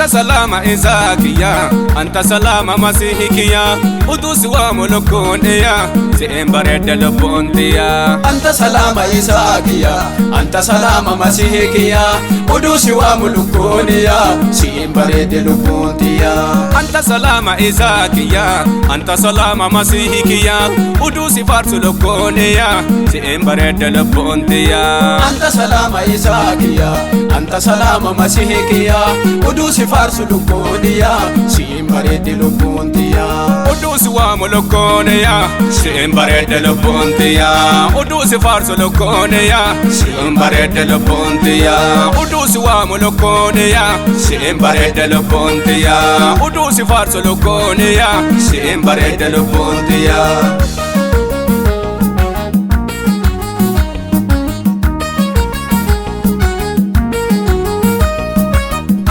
Salama Isakiya, anta salama Masihikiya, udusi wa mulukuniya, si'in bareedde lubbuun tiyya. Anta salama Isakiya, anta salama Masihikiya, udusi wa mulukuniya, siin bareedde lubbuun tiyya. Anta salama Isakiya, anta salama Masihikiya, udusi faarsu lukkuuniya, si'in bareedde lubbuun tiyya. Anta salama Isakiya, anta salama Masihikiya, udusi faarsu lukkuuniya, siin bareedde lubbuun tiyya. Udusi waa mulukkuuniya, si'in bareedde lubbuun tiyya. Udusi faarsu lukkuuniya, si'in bareedde lubbuun tiyya. Udusi waa mulukkuuniya, si'in bareedde lubbuun tiyya. Udusi faarsu lukkuuniya, si'in bareedde lubbuun tiyya.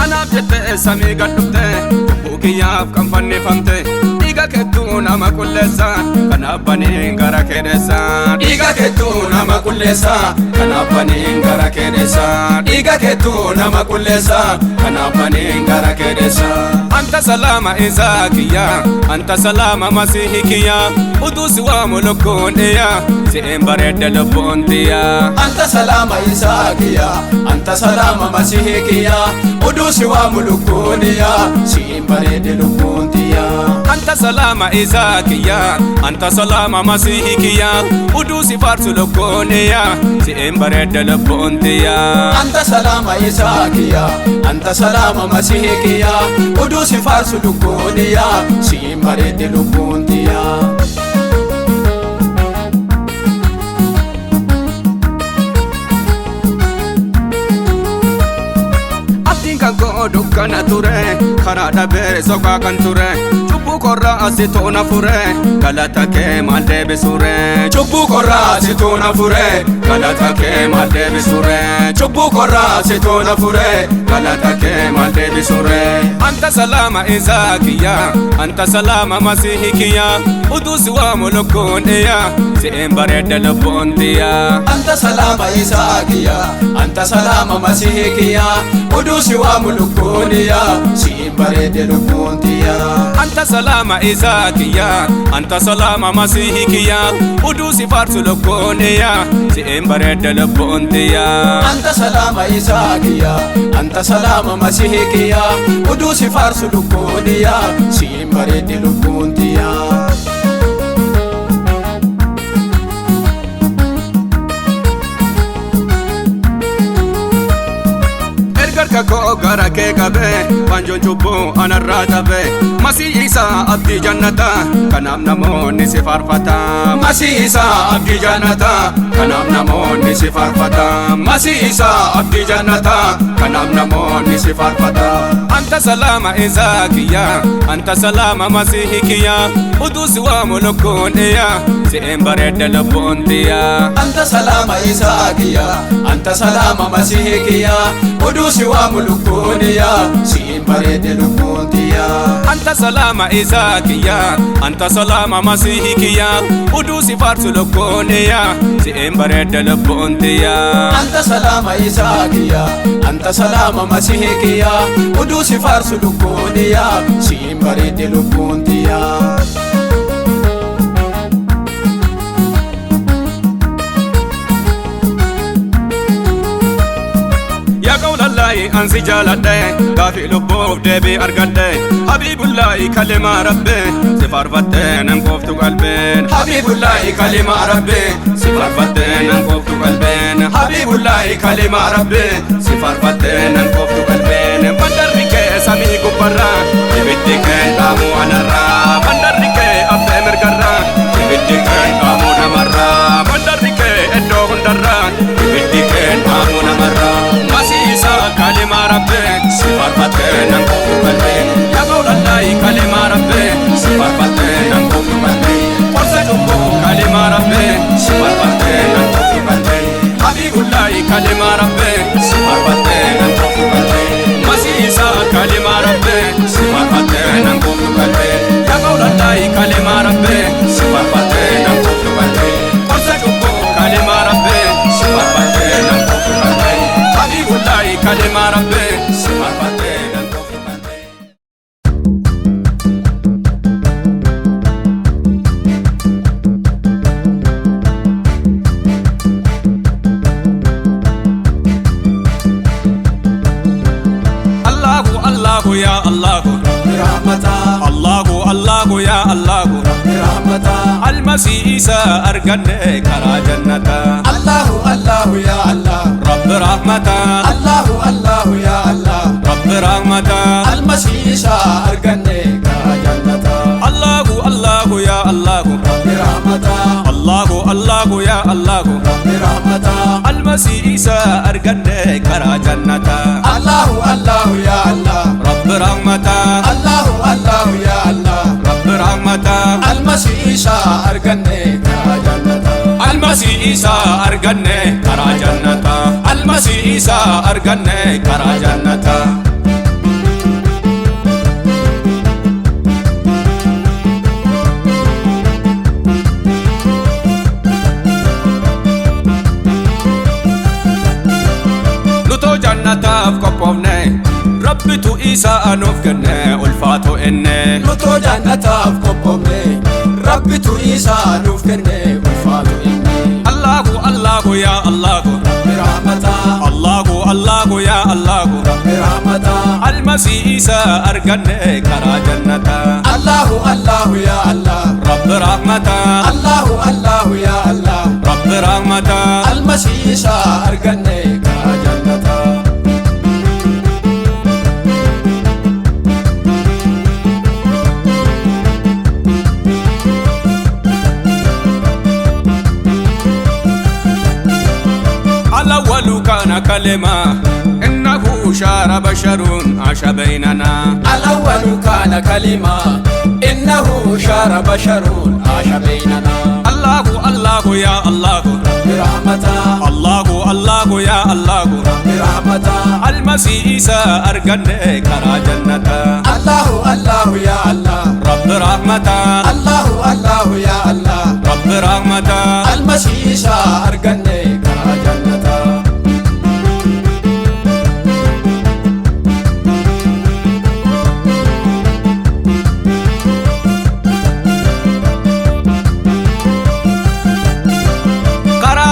Anaaf jettee samii gad dhufte, cubbuu kiyyaaf kan fannifamte, dhiiga keettuu nama qulleessa, kanaaf baniin gara kee dheessa. Dhiiga keettuu nama qulleessa, kanaaf baniin gara kee dheessa. Dhiiga keettuu nama qulleessa, kanaaf baniin gara kee dheessa. Anta salama Isakiya, anta salama Masihikiya, udusi waa mulukkuuniya, si'in bareedde lubbuun tiyya. Anta salama Isakiya, anta salama Masihikiya, udusi wa mulukuniya, siin bareedde lubbuun tiyya. Anta salama Isakiya, anta salama Masihikiya, udusi faarsu lukkuuniya, si'in bareedde lubbuun tiyya. Anta salama Isakiya, anta salama Masihikiya, udusi faarsu lukkuuniya, siin bareedde lubbuun tiyya. Abdiin kan koo dukkana ture, karaa dhabee soqaa kan ture, cubbuu korraa asituu na fure, galata kee maal deebisure? Cubbuu korraa situu na fure, Galata kee maal deebisure? Cubbuu korraa situu na fure, Galata kee maal deebisure? Anta salama Isakiya, anta salama Masihikiya, udusi waa mulukkuuniya, si'in bareedde lubbuun tiyya. Anta salama Isakiya, anta salama Masihikiya, udusi wa mulukuniya, siin bareedde lubbuun tiyya. Anta salama Isakiya, anta salama Masihikiya, udusi faarsu lukkuuniya, si'in bareedde lubbuun tiyya. Anta salama Isakiya, anta salama Masihikiya, udusi faarsu lukkuuniya, siin bareedde lubbuun tiyya. Erga harka koo gara kee qabee, waanjoon cubbuu anarraa cabee, Masii isaa abdii jannataa, kanaaf namoonni si faarfata. Masii isaa abdii jannataa, Kanaaf namoonni si faarfata. Masii isaa abdii jannataa, Kanaaf namoonni si faarfata. Anta salama Isakiya, anta salama Masihikiya, udusi waa mulukkuuniya, si'in bareedde lubbuun tiyya. Anta salama Isakiya, anta salama Masihikiya, udusi wa mulukuniya, siin bareedde lubbuun tiyya. Anta salama Isakiya, anta salama Masihikiya, udusi faarsu lukkuuniya, si'in bareedde lubbuun tiyya. Anta salama Isakiya, anta salama Masihikiya, udusi faarsu lukkuuniya, siin bareedde lubbuun tiyya. Yaa qawlallaahi ansi jaaladhe, gaafii lubbuuf deebii argadhe, Habiibullaahi kalimaa rabbi, si faarfattee nan qooftu qalbeen. Habibullahi kalima Rabbi, Si faarfattee nan qooftu qalbeen. Habibullahi kalima Rabbi, Si faarfattee nan qooftu qalbeen. Mandarri kee samii gubbarraa, ibiddi kee dhaamuu anarraa. Mandarri kee abbee mirgarraa, ibiddi kee dhaamuu namarraa. Mandarri kee iddoo hundarraa, ibiddi kee dhaamuu namarraa. Masiisa kalimaa rabbi, si faarfattee nan qooftu qalbeen. Yaa qawlallaahi kalimaa rabbi, si faarfattee nan qooftu qalbeen. Qorsa cubbuu kalimaa rabbi, si faarfattee nan qooftu qalbeen. Habibullahi kalimaa rabbi, si faarfattee nan qooftu qalbeen. Masiisa kalimaa rabbi, si faarfattee nan qooftu qalbeen. Yaa qawlallaahi kalimaa rabbi, si faarfattee nan qooftu qalbeen. المسيح إيسى أرجنة كرا جنة الله الله يا الله رب رحمة الله الله يا الله رب رحمة المسيح إيسى أرجنة كرا جنة الله الله يا الله رب رحمة الله الله يا الله رب رحمة المسيح إيسى أرجنة كرا جنة الله الله يا الله رب رحمة الله الله يا الله رب رحمة المسيح إيسى أرجنة كرا جنة المسيح إيسى أرجنة كرا جنة المسيح إيسى أرجنة كرا جنة جنتاف قبوبني ربتو إيسى أنوف كنه ألفاتو إني نتو جنتاف قبوبني ربتو إيسى أنوف كنه ألفاتو إني الله الله يا الله رب رحمة الله الله يا الله رب رحمة المسيح إيسى أرجنة كرا جنة الله الله يا الله رب رحمة الله الله يا الله رب رحمة المسيح إيسى أرجنة كرا جنة الأول كان كلمة إنه شار بشر عاش بيننا الأول كان كلمة إنه شار بشر عاش بيننا الله الله يا الله رب رحمة الله الله يا الله رب رحمة المسيح إيسى أرجنة كرا جنة الله الله يا الله رب رحمة الله الله يا الله رب رحمة المسيح إيسى أرجنة كرا جنة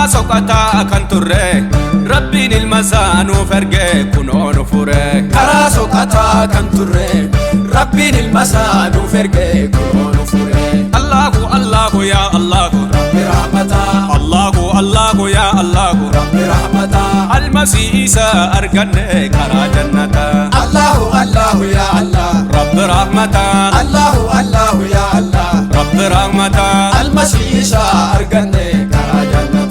سقطا كان تره ربي المزان وفرجه كنون فره كرا سقطا كان تره ربي المزان وفرجه كنون فره الله الله يا الله رب رحمة الله الله يا الله رب رحمة المسيح إيسى أرجنة كرا جنة الله الله يا الله رب رحمة الله الله يا الله رب رحمة المسيح إيسى أرجنة كرا جنة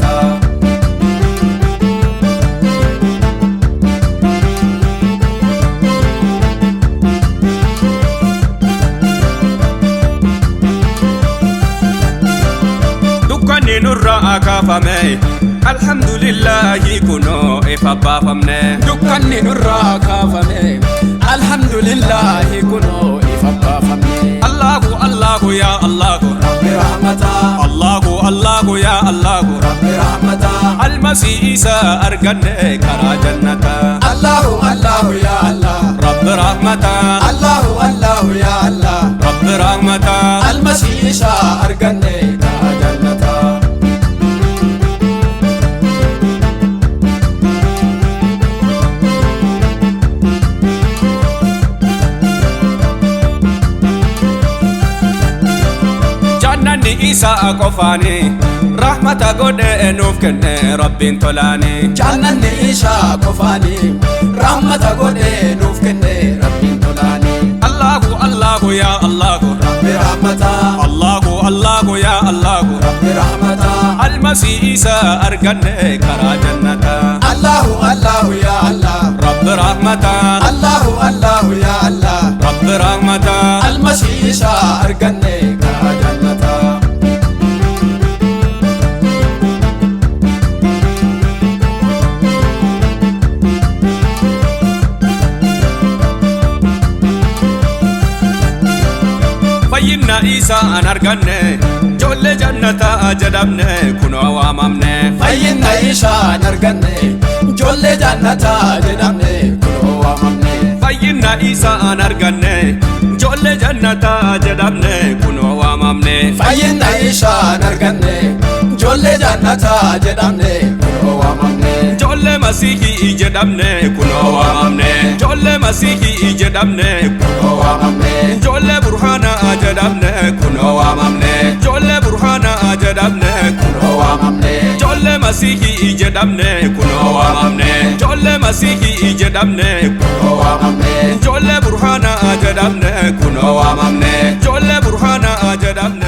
نرى كافمي الحمد لله كنو إفبافمني دكاني نرى كافمي الحمد لله كنو إفبافمني الله الله يا الله رب رحمة الله الله يا الله رب رحمة المسيح إيسى أرجنة كرا جنة الله الله يا الله رب رحمة الله الله يا الله رب رحمة المسيح إيسى أرجنة كرا جنة إيسى قفاني رحمة قد نوف كنه ربين طلاني جنن إيسى قفاني رحمة قد نوف كنه ربين طلاني الله الله يا الله رب رحمة الله الله يا الله رب رحمة المسيح إيسى أرجنة كرا جنة الله الله يا الله رب رحمة الله الله يا الله رب رحمة المسيح إيسى أرجنة كرا جنة فينا إيسى أنرجنة جل جنة أجدمنة كنا واممنة فينا إيسى أنرجنة جل جنة أجدمنة كنا واممنة فينا إيسى أنرجنة جل جنة أجدمنة كنا واممنة فينا إيسى أنرجنة جل جنة أجدمنة كنا واممنة جل Ijoollee Masiihii jedhamne kunoo waamamne. Ijoollee Masiihii jedhamne kunoo waamamne. Ijoollee Burhaanaa jedhamne kunoo waamamne. Ijoollee Burhaanaa jedhamne kunoo waamamne. Ijoollee Masiihii jedhamne kunoo waamamne. Ijoollee Masiihii jedhamne kunoo waamamne. Ijoollee Burhaanaa jedhamne kunoo waamamne. Ijoollee Burhaanaa jedhamne.